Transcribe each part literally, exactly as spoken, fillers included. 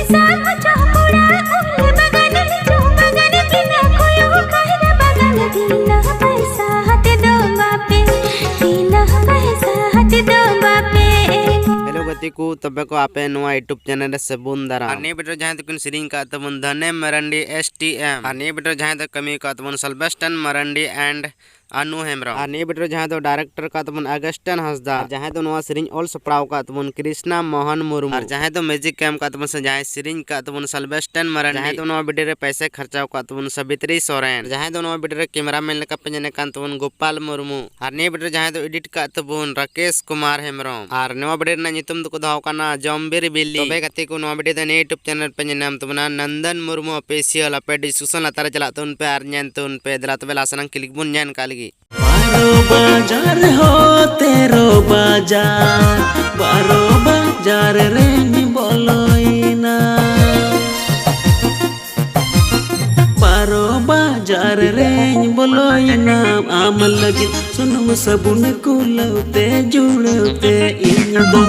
ᱥᱟᱨ ᱦᱚᱪᱚ ᱠᱚᱲᱟ ᱩᱞ ᱵᱟᱜᱟᱱ ᱞᱤᱪᱩ ᱵᱟᱜᱟᱱ ᱠᱤᱱᱟ ᱠᱚᱭᱚ ᱠᱟᱭᱨᱟ ᱵᱟᱜᱟᱱ ᱵᱤᱱᱟ ᱯᱟᱭᱥᱟ ᱦᱟᱛᱮ ᱫᱚ ᱵᱟᱯᱮ ᱵᱤᱱᱟ ᱯᱟᱭᱥᱟ ᱦᱟᱛᱮ ᱫᱚ ᱵᱟᱯᱮ ᱮᱢᱚᱜ᱾ ᱦᱮᱞᱳ ᱜᱟᱛᱮ ᱠᱚ, ᱛᱚᱵᱮ ᱠᱚ ᱟᱯᱮ ᱱᱚᱣᱟ YouTube ᱪᱮᱱᱮᱞ ᱨᱮ ᱥᱟᱹᱜᱩᱱ ᱫᱟᱨᱟᱢ᱾ ᱟᱨ ᱱᱤᱭᱟᱹ ᱵᱷᱤᱰᱤᱭᱳ ᱨᱮ ᱡᱟᱦᱟᱸᱭ ᱫᱚᱠᱤᱱ ᱥᱮᱨᱮᱧ ᱠᱟᱜ ᱛᱟᱵᱚᱱ ᱫᱷᱟᱱᱮ ᱢᱟᱨᱟᱱᱰᱤ S T M, ᱟᱨ ᱱᱤᱭᱟᱹ ᱵᱷᱤᱰᱤᱭᱳ ᱨᱮ ᱡᱟᱦᱟᱸᱭ ᱫᱚ ᱠᱟᱹᱢᱤ ᱠᱟᱜ ᱛᱟᱵᱚᱱ ᱥᱟᱞᱵᱮᱥᱴᱟᱱ ᱢᱟᱨᱟᱱᱰᱤ and ᱟᱱᱩ ᱦᱮᱢᱵᱨᱚᱢ᱾ ᱟᱨ ᱱᱤᱭᱟᱹ ᱵᱷᱤᱰᱤᱭᱳ ᱨᱮ ᱡᱟᱦᱟᱸᱭ ᱫᱚ ᱰᱟᱭᱨᱮᱠᱴᱚᱨ ᱠᱟᱜ ᱛᱟᱵᱚᱱ ᱟᱜᱟᱥᱴᱟᱱ ᱦᱟᱸᱥᱫᱟ, ᱟᱨ ᱡᱟᱦᱟᱸᱭ ᱫᱚ ᱱᱚᱣᱟ ᱥᱮᱨᱮᱧ ᱚᱞ ᱥᱟᱯᱲᱟᱣ ᱠᱟᱜ ᱛᱟᱵᱚᱱ ᱠᱨᱤᱥᱱᱟ ᱢᱳᱦᱚᱱ ᱢᱩᱨᱢᱩ, ᱟᱨ ᱡᱟᱦᱟᱸᱭ ᱫᱚ ᱢᱤᱣᱡᱤᱠ ᱮᱢ ᱠᱟᱜ ᱛᱟᱵᱚᱱ ᱥᱮ ᱡᱟᱦᱟᱸᱭ ᱥᱮᱨᱮᱧ ᱠᱟᱜ ᱛᱟᱵᱚᱱ ᱥᱟᱞᱵᱮᱥᱴᱟᱱ ᱢᱟᱨᱟᱱᱰᱤ, ᱡᱟᱦᱟᱸᱭ ᱫᱚ ᱱᱚᱣᱟ ᱵᱷᱤᱰᱤᱭᱳ ᱨᱮ ᱯᱚᱭᱥᱟ ᱠᱷᱚᱨᱪᱟᱣ ᱠᱟᱜ ᱛᱟᱵᱚᱱ ᱥᱟᱵᱤᱛᱨᱤ ᱥᱚᱨᱮᱱ, ᱡᱟᱦᱟᱸᱭ ᱫᱚ ᱱᱚᱣᱟ ᱵᱷᱤᱰᱤᱭᱳ ᱨᱮ ᱠᱮᱢᱮᱨᱟᱢᱮᱱ ᱞᱮᱠᱟ ᱯᱮ ᱧᱮᱞᱮ ᱠᱟᱱ ᱛᱟᱵᱚᱱ ᱜᱳᱯᱟᱞ ᱢᱩᱨᱢᱩ, ᱟᱨ ᱱᱤᱭᱟᱹ ᱵᱷᱤᱰᱤᱭᱳ ᱨᱮ ᱡᱟᱦᱟᱸᱭ ᱫᱚ ᱮᱰᱤᱴ ᱠᱟᱜ ᱛᱟᱵᱚᱱ ᱨᱟᱠᱮᱥ ᱠᱩᱢᱟᱨ ᱦᱮᱢᱵᱨᱚᱢ, ᱟᱨ ᱱᱚᱣᱟ ᱵᱷᱤᱰᱤᱭᱳ ᱨᱮᱱᱟᱜ ᱧᱩᱛᱩᱢ ᱫᱚᱠᱚ ᱫᱚᱦᱚ ᱠᱟᱱᱟ ᱡᱚᱢᱵᱤᱨ ᱵᱤᱞᱤ᱾ ᱛᱚᱵᱮ ᱜᱟᱛᱮ ᱠᱚ, ᱱᱚᱣᱟ ᱵᱷᱤᱰᱤᱭᱳ ᱫᱚ ᱱᱤᱭᱟᱹ YouTube ᱪᱮᱱᱮᱞ ᱯᱮ ᱧᱮᱞ ᱧᱟᱢ ᱛᱟᱵᱚᱱᱟ ᱱᱚᱱᱫᱚᱱ ᱢᱩᱨᱢᱩ ᱚᱯᱷᱤᱥᱤᱭᱟᱞ᱾ ᱟᱯᱮ ᱰᱤᱥᱠᱨᱤᱯᱥᱚᱱ ᱞᱟᱛᱟᱨ ᱨᱮ ᱪᱟᱞᱟᱜ ᱛᱟᱵᱚᱱ ᱯᱮ ᱟᱨ ᱧᱮᱞ ᱛᱟᱵᱚᱱ ᱯᱮ᱾ ᱫᱮᱞᱟ ᱛᱚᱵᱮ ᱞᱟᱦᱟ ᱥᱮᱱᱟᱝ ᱠᱞᱤᱯ ᱵᱚᱱ ᱧᱮᱞ ᱠᱟᱜ ᱞᱮᱜᱮ᱾ ᱵᱟᱨᱚ ᱵᱟᱡᱟᱨ ᱦᱚ ᱛᱮᱨᱚ ᱵᱟᱡᱟᱨ, ᱵᱟᱨᱚ ᱵᱟᱡᱟᱨ ᱨᱮᱧ ᱵᱚᱞᱚᱭᱮᱱᱟ᱾ ᱵᱟᱨᱚ ᱵᱟᱡᱟᱨ ᱨᱮᱧ ᱵᱚᱞᱚᱭᱮᱱᱟ, ᱟᱢ ᱞᱟᱹᱜᱤᱫ ᱥᱩᱱᱩᱢ ᱥᱟᱵᱩᱱ ᱠᱩᱞᱟᱹᱣ ᱛᱮ ᱡᱩᱲᱟᱹᱣ ᱛᱮ ᱤᱧ ᱫᱚ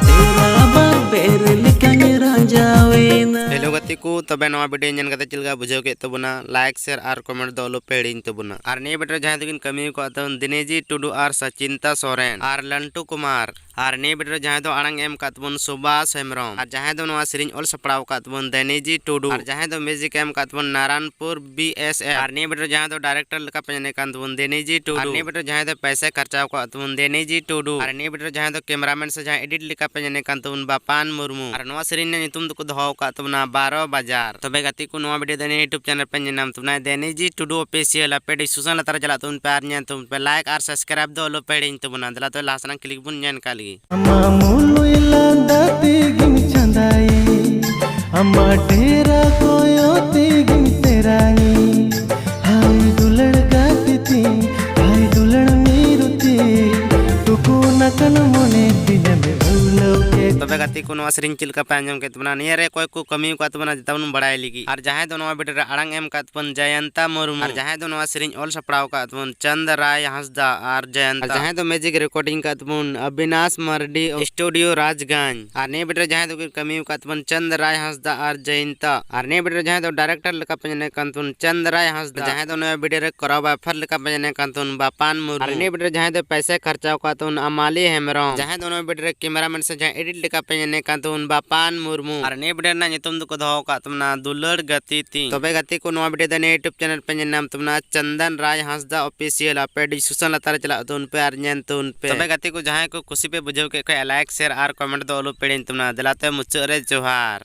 ᱛᱮᱨᱟ ᱵᱟᱵᱮᱨ ᱞᱮᱠᱟᱧ ᱨᱟᱸᱡᱟᱣᱮᱱᱟ᱾ ᱦᱮᱞᱳ ᱜᱟᱛᱮ ᱠᱚ, ᱛᱚᱵᱮ ᱱᱚᱣᱟ ᱵᱷᱤᱰᱤᱭᱳ ᱧᱮᱞ ᱠᱟᱛᱮ ᱪᱮᱫ ᱞᱮᱠᱟ ᱵᱩᱡᱷᱟᱹᱣ ᱠᱮᱫ ᱛᱟᱵᱚᱱᱟ? ᱞᱟᱭᱤᱠ, ᱥᱮᱭᱟᱨ ᱟᱨ ᱠᱚᱢᱮᱱᱴ ᱫᱚ ᱟᱞᱚ ᱯᱮ ᱦᱤᱲᱤᱧ ᱛᱟᱵᱚᱱᱟ᱾ ᱟᱨ ᱱᱤᱭᱟᱹ ᱵᱷᱤᱰᱤᱭᱳ ᱨᱮ ᱡᱟᱦᱟᱸᱭ ᱫᱚᱠᱤᱱ ᱠᱟᱹᱢᱤ ᱟᱠᱟᱫ ᱛᱟᱵᱚᱱ ᱫᱤᱱᱮᱡᱤ ᱴᱩᱰᱩ ᱟᱨ ᱥᱟᱪᱤᱱᱛᱟ ᱥᱚᱨᱮᱱ ᱟᱨ ᱞᱟᱱᱴᱩ ᱠᱩᱢᱟᱨ, ᱟᱨ ᱱᱤᱭᱟᱹ ᱵᱷᱤᱰᱤᱭᱳ ᱨᱮ ᱡᱟᱦᱟᱸᱭ ᱫᱚ ᱟᱲᱟᱝ ᱮᱢ ᱟᱠᱟᱫ ᱛᱟᱵᱚᱱ ᱥᱩᱵᱷᱟᱥ ᱦᱮᱢᱵᱨᱚᱢ, ᱟᱨ ᱡᱟᱦᱟᱸᱭ ᱫᱚ ᱱᱚᱣᱟ ᱥᱮᱨᱮᱧ ᱚᱞ ᱥᱟᱯᱲᱟᱣ ᱟᱠᱟᱫ ᱛᱟᱵᱚᱱ ᱫᱮᱱᱤᱡᱤ ᱴᱩᱰᱩ, ᱟᱨ ᱡᱟᱦᱟᱸᱭ ᱫᱚ ᱢᱤᱣᱡᱤᱠ ᱮᱢ ᱟᱠᱟᱫ ᱛᱟᱵᱚᱱ ᱱᱟᱨᱟᱱᱯᱩᱨ B S F, ᱟᱨ ᱱᱤᱭᱟᱹ ᱵᱷᱤᱰᱤᱭᱳ ᱨᱮ ᱡᱟᱦᱟᱸᱭ ᱫᱚ ᱰᱟᱭᱨᱮᱠᱴᱚᱨ ᱞᱮᱠᱟ ᱯᱮ ᱧᱮᱞᱮ ᱠᱟᱱ ᱛᱟᱵᱚᱱ ᱫᱮᱱᱤᱡᱤ ᱴᱩᱰᱩ, ᱟᱨ ᱱᱤᱭᱟᱹ ᱵᱷᱤᱰᱤᱭᱳ ᱨᱮ ᱡᱟᱦᱟᱸᱭ ᱫᱚ ᱯᱚᱭᱥᱟ ᱠᱷᱚᱨᱪᱟᱣ ᱟᱠᱟᱫ ᱛᱟᱵᱚᱱ ᱫᱮᱱᱤᱡᱤ ᱴᱩᱰᱩ, ᱟᱨ ᱱᱤᱭᱟᱹ ᱵᱷᱤᱰᱤᱭᱳ ᱨᱮ ᱡᱟᱦᱟᱸᱭ ᱫᱚ ᱠᱮᱢᱮᱨᱟᱢᱮᱱ ᱥᱮ ᱡᱟᱦᱟᱸᱭ ᱮᱰᱤᱴ ᱞᱮᱠᱟ ᱯᱮ ᱧᱮᱞᱮ ᱠᱟᱱ ᱛᱟᱵᱚᱱ ᱵᱟᱯᱟᱱ ᱢᱩᱨᱢᱩ, ᱟᱨ ᱱᱚᱣᱟ ᱥᱮᱨᱮᱧ ᱨᱮᱱᱟᱜ ᱧᱩᱛᱩᱢ ᱫᱚᱠᱚ ᱫᱚᱦᱚ ᱟᱠᱟᱫ ᱛᱟᱵᱚᱱᱟ ᱵᱟᱨᱚ ᱵᱟᱡᱟᱨ᱾ ᱛᱚᱵᱮ ᱜᱟᱛᱮ ᱠᱚ, ᱱᱚᱣᱟ ᱵᱷᱤᱰᱤᱭᱳ ᱫᱚ ᱱᱤᱭᱟᱹ YouTube ᱪᱮᱱᱮᱞ ᱯᱮ ᱧᱮᱞ ᱧᱟᱢ ᱛᱟᱵᱚᱱᱟ ᱫᱮᱱᱤᱡᱤ ᱴᱩᱰᱩ ᱚᱯᱷᱤᱥᱤᱭᱟᱞ᱾ ᱟᱯᱮ ᱰᱤᱥᱠᱨᱤᱯᱥᱚᱱ ᱞᱟᱛᱟᱨ ᱨᱮ ᱪᱟᱞᱟᱜ ᱛᱟᱵᱚᱱ ᱯᱮ ᱟᱨ ᱧᱮᱞ ᱛᱟᱵᱚᱱ ᱯᱮ, ᱞᱟᱭᱤᱠ ᱟᱨ ᱥᱟᱵᱥᱠᱨᱟᱭᱤᱵ ᱫᱚ ᱟᱞᱚ ᱯᱮ ᱦᱤᱲᱤᱧ ᱛᱟᱵᱚᱱᱟ᱾ ᱫᱮᱞᱟ ᱛᱚᱵᱮ ᱞᱟᱦᱟ ᱥᱮᱱᱟᱝ ᱠᱞᱤᱯ ᱵᱚᱱ ᱧᱮᱞ ᱠᱟᱜ ᱞᱮᱜᱮ᱾ ᱟᱢᱟᱜ ᱢᱩᱞᱩᱡ ᱞᱟᱸᱫᱟ ᱛᱮᱜᱤᱧ ᱪᱷᱟᱸᱫᱟᱭᱮ, ᱟᱢᱟᱜ ᱰᱮᱨᱟ ᱠᱚᱭᱚᱜ ᱛᱮᱜᱤᱧ ᱛᱮᱨᱟᱝᱤ᱾ ᱦᱟᱭ ᱫᱩᱞᱟᱹᱲ ᱜᱟᱛᱮ ᱛᱤᱧ, ᱦᱟᱭ ᱫᱩᱞᱟᱹᱲ ᱢᱤᱨᱩ ᱛᱤᱧ, ᱛᱩᱠᱩᱱ ᱟᱠᱟᱱ ᱢᱚᱱᱮ ᱛᱤᱧ ᱟᱢᱮ ᱵᱷᱩᱞᱟᱹᱣ ᱠᱮᱫ᱾ ᱛᱚᱵᱮ ᱜᱟᱛᱮ ᱠᱚ, ᱱᱚᱣᱟ ᱥᱮᱨᱮᱧ ᱪᱮᱫ ᱞᱮᱠᱟ ᱯᱮ ᱟᱸᱡᱚᱢ ᱠᱮᱫ ᱛᱟᱵᱚᱱᱟ? ᱱᱤᱭᱟᱹ ᱨᱮ ᱚᱠᱚᱭ ᱠᱚ ᱠᱟᱹᱢᱤ ᱟᱠᱟᱫ ᱛᱟᱵᱚᱱᱟ, ᱡᱚᱛᱚ ᱵᱚᱱ ᱵᱟᱲᱟᱭ ᱞᱟᱹᱜᱤᱫ᱾ ᱟᱨ ᱡᱟᱦᱟᱸᱭ ᱫᱚ ᱱᱚᱣᱟ ᱵᱷᱤᱰᱤᱭᱳ ᱨᱮ ᱟᱲᱟᱝ ᱮᱢ ᱟᱠᱟᱫ ᱛᱟᱵᱚᱱ, ᱡᱚᱭᱚᱱᱛᱟ ᱢᱩᱨᱢᱩ᱾ ᱟᱨ ᱡᱟᱦᱟᱸᱭ ᱫᱚ ᱱᱚᱣᱟ ᱥᱮᱨᱮᱧ ᱚᱞ ᱥᱟᱯᱲᱟᱣ ᱟᱠᱟᱫ ᱛᱟᱵᱚᱱ, ᱪᱟᱸᱫᱽᱨᱟᱭ ᱦᱟᱸᱥᱫᱟ ᱟᱨ ᱡᱚᱭᱚᱱᱛᱟ᱾ ᱟᱨ ᱡᱟᱦᱟᱸᱭ ᱫᱚ ᱢᱤᱭᱩᱡᱤᱠ ᱨᱮᱠᱚᱨᱰᱤᱝ ᱟᱠᱟᱫ ᱛᱟᱵᱚᱱ, ᱚᱵᱤᱱᱟᱥ ᱢᱟᱨᱰᱤ, ᱥᱴᱩᱰᱤᱭᱳ ᱨᱟᱡᱽᱜᱚᱸᱡᱽ᱾ ᱟᱨ ᱱᱤᱭᱟᱹ ᱵᱷᱤᱰᱤᱭᱳ ᱨᱮ ᱡᱟᱦᱟᱸᱭ ᱫᱚᱠᱤᱱ ᱠᱟᱹᱢᱤ ᱟᱠᱟᱫ ᱛᱟᱵᱚᱱ, ᱪᱟᱸᱫᱽᱨᱟᱭ ᱦᱟᱸᱥᱫᱟ ᱟᱨ ᱡᱚᱭᱚᱱᱛᱟ᱾ ᱟᱨ ᱱᱤᱭᱟᱹ ᱵᱷᱤᱰᱤᱭᱳ ᱨᱮ ᱡᱟᱦᱟᱸᱭ ᱫᱚ ᱰᱟᱭᱨᱮᱠᱴᱚᱨ ᱞᱮᱠᱟ ᱯᱮ ᱧᱮᱞᱮ ᱠᱟᱱ ᱛᱟᱵᱚᱱ, ᱪᱟᱸᱫᱽᱨᱟᱭ ᱦᱟᱸᱥᱫᱟ᱾ ᱡᱟᱦᱟᱸᱭ ᱫᱚ ᱱᱚᱣᱟ ᱵᱷᱤᱰᱤᱭᱳ ᱨᱮ ᱠᱚᱨᱟᱣ ᱵᱟᱭᱯᱷᱟᱨ ᱞᱮᱠᱟ ᱯᱮ ᱧᱮᱞᱮ ᱠᱟᱱ ᱛᱟᱵᱚᱱ, ᱵᱟᱯᱟᱱ ᱢᱩᱨᱢᱩ᱾ ᱟᱨ ᱱᱤᱭᱟᱹ ᱵᱷᱤᱰᱤᱭᱳ ᱨᱮ ᱡᱟᱦᱟᱸᱭ ᱫᱚ ᱯᱚᱭᱥᱟ ᱠᱷᱚᱨᱪᱟ ᱟᱠᱟᱫ ᱛᱟᱵᱚᱱ, ᱟᱢᱟᱞᱤ ᱦᱮᱢᱵᱨᱚᱢ᱾ ᱡᱟᱦᱟᱸᱭ ᱫᱚ ᱱᱚᱣᱟ ᱵᱷᱤᱰᱤᱭᱳ ᱨᱮ ᱠᱮᱢᱮᱨᱟᱢᱮᱱ ᱥᱮ ᱡᱟᱦᱟᱸᱭ ᱮᱰᱤᱴ ᱞᱮᱠᱟ ᱯᱮ ᱧᱮᱞᱮ ᱠᱟᱱ ᱛᱟᱵᱚᱱ, ᱵᱟᱯᱟᱱ ᱢᱩᱨᱢᱩ᱾ ᱟᱨ ᱱᱤᱭᱟᱹ ᱵᱷᱤᱰᱤᱭᱳ ᱨᱮᱱᱟᱜ ᱧᱩᱛᱩᱢ ᱫᱚᱠᱚ ᱫᱚᱦᱚ ᱟᱠᱟᱫ ᱛᱟᱵᱚᱱᱟ ᱫᱩᱞᱟᱹᱲ ᱜᱟᱛᱮ ᱛᱤᱧ᱾ ᱛᱚᱵᱮ ᱜᱟᱛᱮ ᱠᱚ, ᱱᱚᱣᱟ ᱵᱷᱤᱰᱤᱭᱳ ᱫᱚ ᱱᱤᱭᱟᱹ YouTube ᱪᱮᱱᱮᱞ ᱯᱮ ᱧᱮᱞ ᱧᱟᱢ ᱛᱟᱵᱚᱱᱟ, ᱪᱚᱱᱫᱚᱱ ᱨᱟᱭ ᱦᱟᱸᱥᱫᱟ ᱚᱯᱷᱤᱥᱤᱭᱟᱞ᱾ ᱟᱯᱮ ᱰᱤᱥᱠᱨᱤᱯᱥᱚᱱ ᱞᱟᱛᱟᱨ ᱨᱮ ᱪᱟᱞᱟᱜ ᱛᱟᱵᱚᱱ ᱯᱮ ᱟᱨ ᱧᱮᱞ ᱛᱟᱵᱚᱱ ᱯᱮ᱾ ᱛᱚᱵᱮ ᱜᱟᱛᱮ ᱠᱚ, ᱡᱟᱦᱟᱸᱭ ᱠᱚ ᱠᱩᱥᱤ ᱯᱮ ᱵᱩᱡᱷᱟᱹᱣ ᱠᱮᱫ ᱠᱷᱟᱡ, ᱞᱟᱭᱤᱠ, ᱥᱮᱭᱟᱨ ᱟᱨ ᱠᱚᱢᱮᱱᱴ ᱫᱚ ᱟᱞᱚ ᱯᱮ ᱦᱤᱲᱤᱧ ᱛᱟᱵᱚᱱᱟ᱾ ᱫᱮᱞᱟ ᱛᱚᱵᱮ ᱢᱩᱪᱟᱹᱫ ᱨᱮ ᱡᱚᱦᱟᱨ᱾